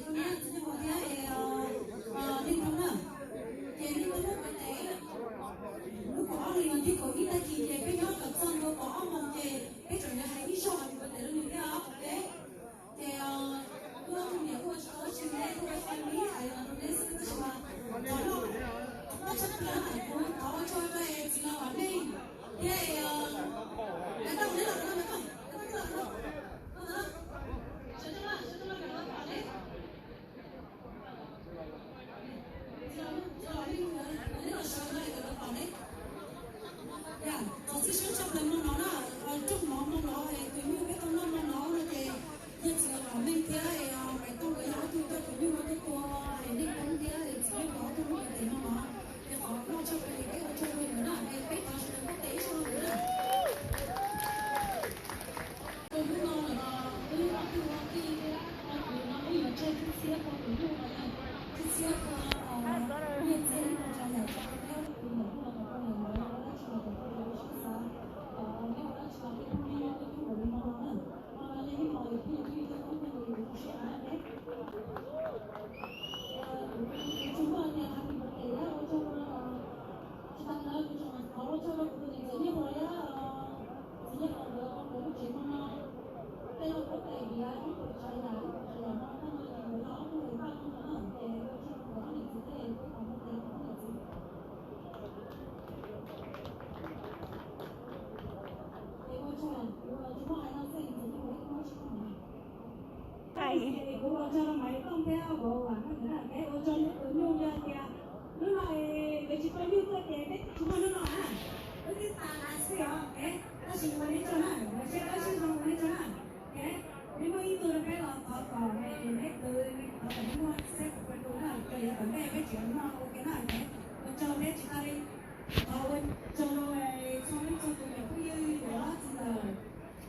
Koj niam txiv nej pom thiab es, nej tub na, ces nej tub muab peb tes lub kaum ob hli no thiab kaum ib tag kis ces peb nyob kom txog ntua kaum ob moos ces peb tseem yuav hais ib zaug happy birthday rau nws thiab os, ok. Ces kuv tus niam kuj ua tsis tau dab tsi ne, kuj ua family hais los rau neb xwb tab sis mas thov noj, noj tshaj plaws na, kuv thov ua tsaug rau txiv Los Vam Meej thiab, lawv tau neb los no, lawv tau, lawv tau los no, sawv daws, sawv daws los no, txiv Los Vam Meej, lawv tau los no, lawv tau ne. Yog, thov txim siab tshaj plaws hmo no na, rooj no hmo no es tus nyuj peb tau noj hmo no no ces yog txiv Los Vam Meej thiab Maiv Tooj nkawd yog ob tug coj tus nyuj no tuaj tua es nej Toob thiab txiv Yeej nkawd ob tug muaj tes hmo no, ces thov noj tshaj plaws ces peb ua tsaug rau nkawd na, es peb thov sawv daws noj tes ib zaug rau nkawd na. Rau hnub no lawm los wb ob tug ua tij ua kwv no wb yuav tseg txhib txhiab rau tus nyuj no na, txhib txhiab rau nyiaj txiag ib puas tsav yam rau tus nyuj no, tus nyuj no kom tau yam no, ua dab tsi los kom tau yam ua siab xav, nyob ua dab tsi los peb phooj ywg nyob peb coob npaum li no no na, no no yog ib hmos uas peb yog phooj ywg coob coob peb yuav zoo siab na. Kuv tsuas muaj tias happy birthday thiab ua tsaug rau, tsis tas ntawd kuv tseem thov ua tsaug rau kuv tus niam txiv Nyiaj Huas thiab txiv Nyiaj Huas nkawd, nkawd lub tsev hmo no tej zaum kuj tes diav ib puas tsav yam ib puas tsav yam no, hnub no ces nkawd yog ob tug hais paj no no na, ces ua tsaug rau nkawd ob niam txiv thiab kuv thov ua tes rau ob niam txiv. Es ua tsaug, kuv tsis muaj hais no xwb, niam txiv Nyiaj Huas kuj muab tsis muaj hais. Kuv ua tsaug rau Maiv Tooj thiab Vam Meej na, es ua tsaug rau tus nyuj yog tias hnub no es nkawd tsis tau nyuj tuaj ces peb tsis muaj hnub no na, wb twb tas tas xwb os. Tab sis ua neb tsaug na, ua siab dawb siab zoo ua neb tsaug na. Neb muaj ib tug rau peb los thov kom neb kwv, thov kom neb muaj xab pum pua tu na, ces yav tom ntej peb tseem noj ua ke na. Ua tsaug thiab tsis tas li, thov ua tsaug rau txhua leej txhua tus niam phooj ywg niam hlob txiv ntxawm,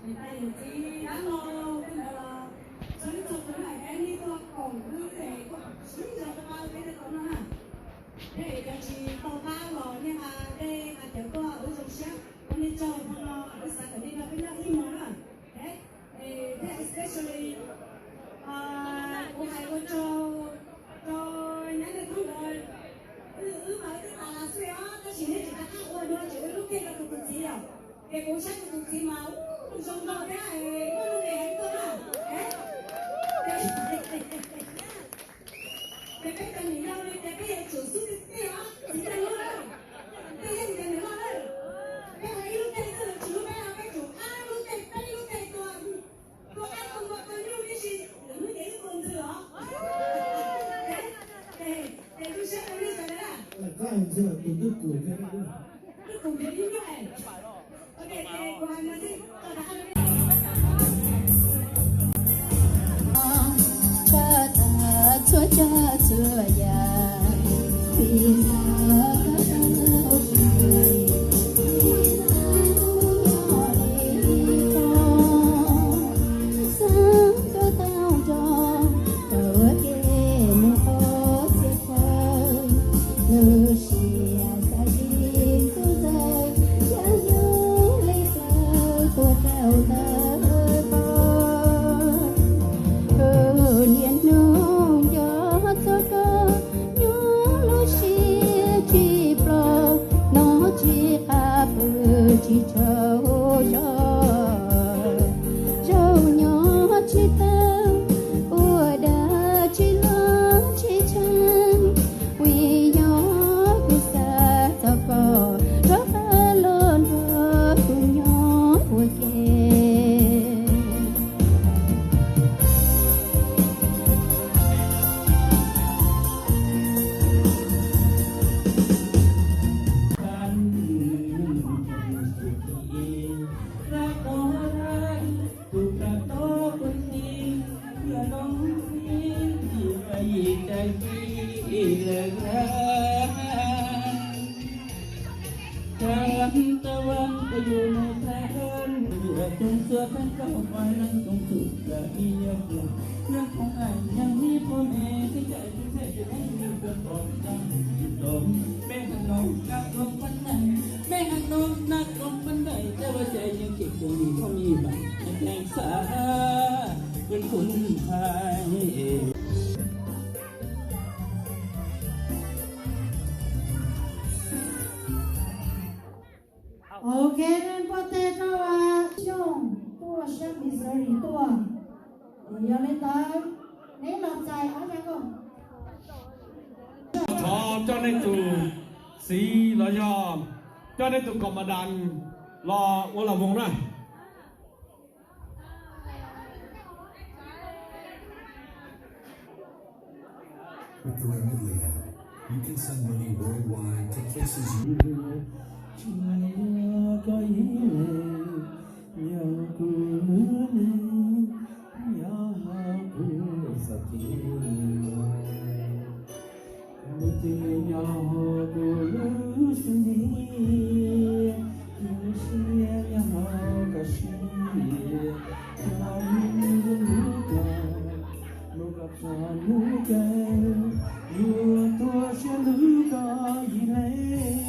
niam tais yawm txiv dab laug tej ntawd los txhua leej txhua tus na, es nej tuaj koom wb es kuj sib zog rau pab peb tej tau noj na. Thiab es cov tsis tau pab los nej nqa dej nqa cawv tuaj wb zoo siab ua nej tsaug hmo no, wb xav kom nej nrog peb nyob ib hmos na. Thiab especially kuv hais ua tsaug rau nyab nej tub ntawd, wb mas wb twb tas los xwb os, tab sis neb tseem rov qab ua dua ces wb lub caij rau kuv tus txiv yom. Ces kuv saib kuv tus txiv mas ub zoo nraug thiab muaj lub npe heev tuaj na. Ces peb cov niam yau li ces peb yuav tsum xub tiag tiag os txiv Tij Lub, Tij Yeej cov niam loj na. Peb hais ib lub caij xwb lawv tsis hlub peb, peb tsum qab lub caij peb lub caij tua, tua qab tua npua tua nyuj tib si, lwm hnub ces wb tua ntxwg os. Ces zoo siab rau nej sawv daws na. Koj hais ntxwg los tus twb kum thiab, twb kum thiab ib nyuag. Niaj hnub nco txog koj, nyuaj lub siab tsis ploj, hnov tsis qab pw tsis tsaug zog. Zaum nyob tsis tau, ua dab tsis los tsis tshee, vim yog kuv xav txog koj, rov qab los nrog kuv nyob ua ke. Neb los txais ob zaj nkauj. Thov coj nej tus txiv los yog coj nej tus kom mas das los ua las voos na. With Grammarly app, you can send money worldwide to places you Tsis yog koj ib leeg, yog kuv lub neej, yog kuv txoj kev mus. Kuv twb yog kuv lub xub ntiag, kuv siab yog koj siab, yog lub lub koj mus kom txog lub kawg, yuav tuag siab hlub koj ib leeg.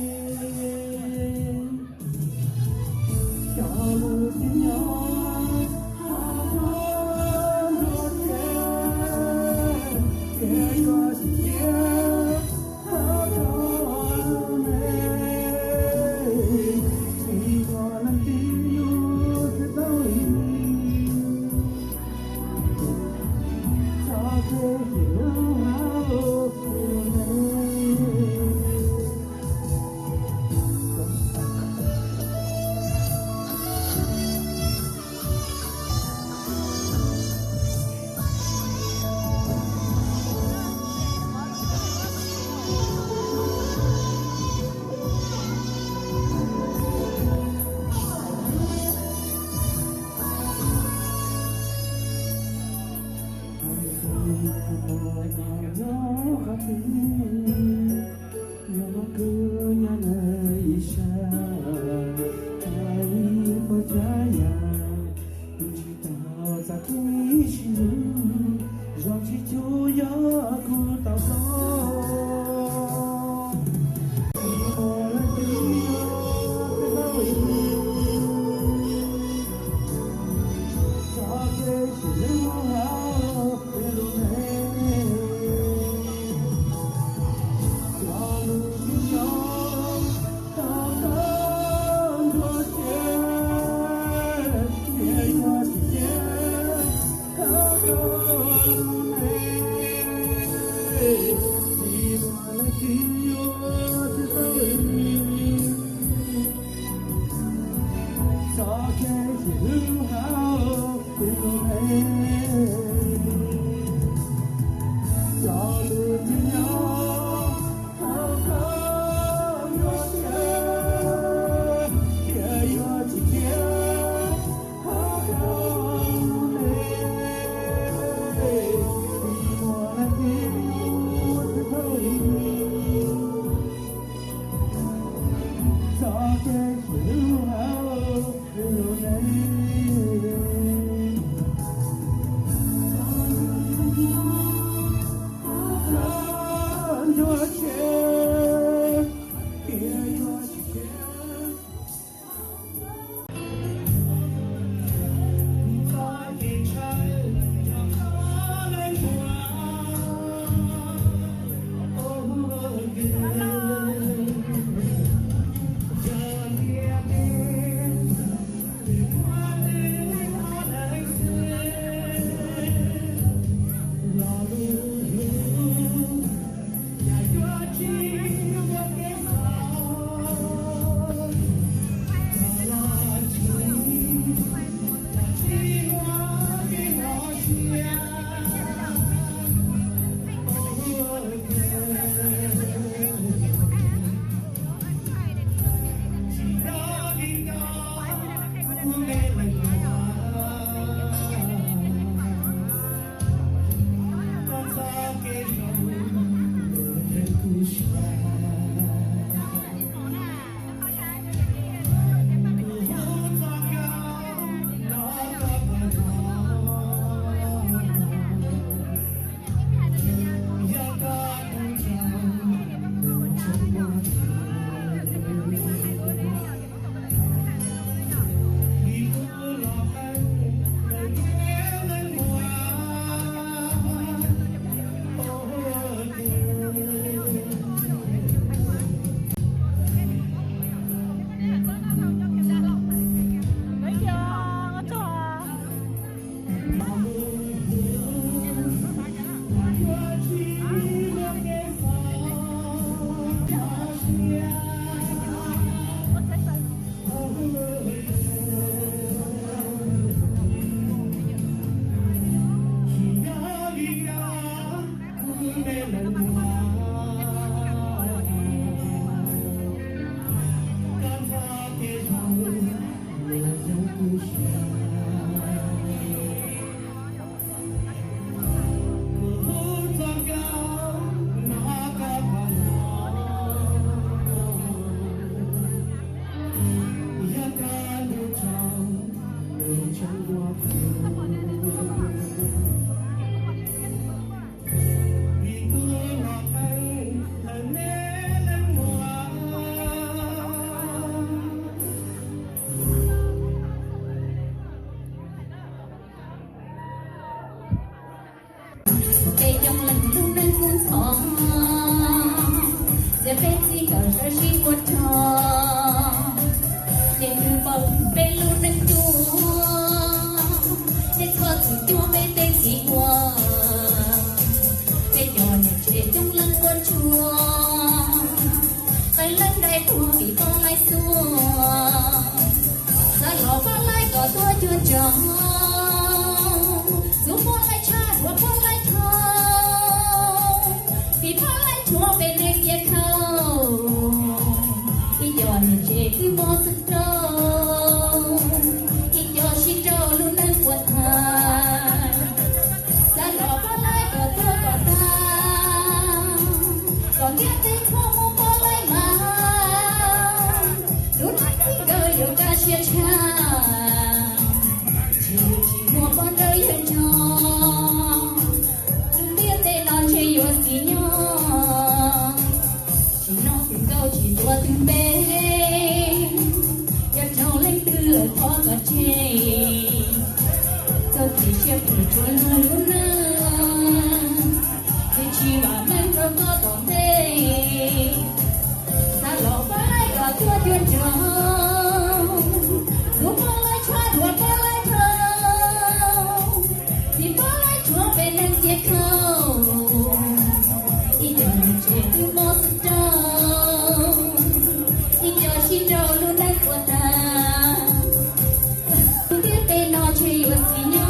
Cov lus tib nyob hab koj ntuag tiag, kev yuav tsis ciaj hab koj lub neej, tsis yog leej twg yuav tsis tau li. Txhob txwm lub hab lub neej. Yog kuv nyob ntawm ib sab, ua li puas tsav yam, kuv tsis tau txoj kev sib hlub, zoo tsis cuag yog kuv tau hlob. Tsis muaj leej twg yuav tsis tau li, txhob txwm lub hab lub neej. Cov lus tib nyob tau koj ntuag tiag, kev yuav tsis ciaj hab koj lub neej. Peb txij nkawm sawv sib puag nrho, nej twb paub peb lub neej tuaj, nej txhob txwm cuab peb tej txiv ua. Peb cov niam tsev coob leej ua tshua, qee leej dai tuag vim poj laib xuas. Xav los poj laib kom tuaj cuag nraug, txuv poj laib tshaj dhuav poj laib dhau, vim poj laib rhuav peb neeg tiaj khau. Ib co niam tsev twb mob xwb rau, ib co sib rau lub neej puas tag. Xav los poj laib kom tuag kom tag, kom ntiab teb txhob muaj poj laib mas, lub neej txij nkawm yuav kaj siab tshaj. Tsis yog tsis muaj poj nrauj yawg nrog, lub ntiaj teb no ntshe yuav tsis nyob. Tsis noj tus nkauj tsis tuav tus npe, yog raug leej twg lawm thov kom tseg. Txoj kev siab phem tsuas luag lub neej, twb tsis vam meej rau koj tom ntej. Xav los poj laib kom tuag cuag nraug, txuv poj laib tshaj dhuav poj laib dhau, vim poj laib rhuav peb neeg tiaj khau. Ib co niam tsev twb mob xwb rau, ib co sib rau lub neej puas tag. Lub ntiaj teb no ntshe yuav tsis nyob.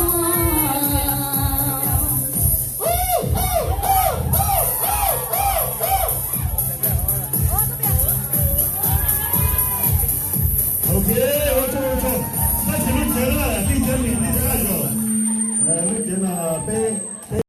Ok, ua tsaug, ua tsaug. Tab sis lub cev na, lub cev li, lub cev na, peb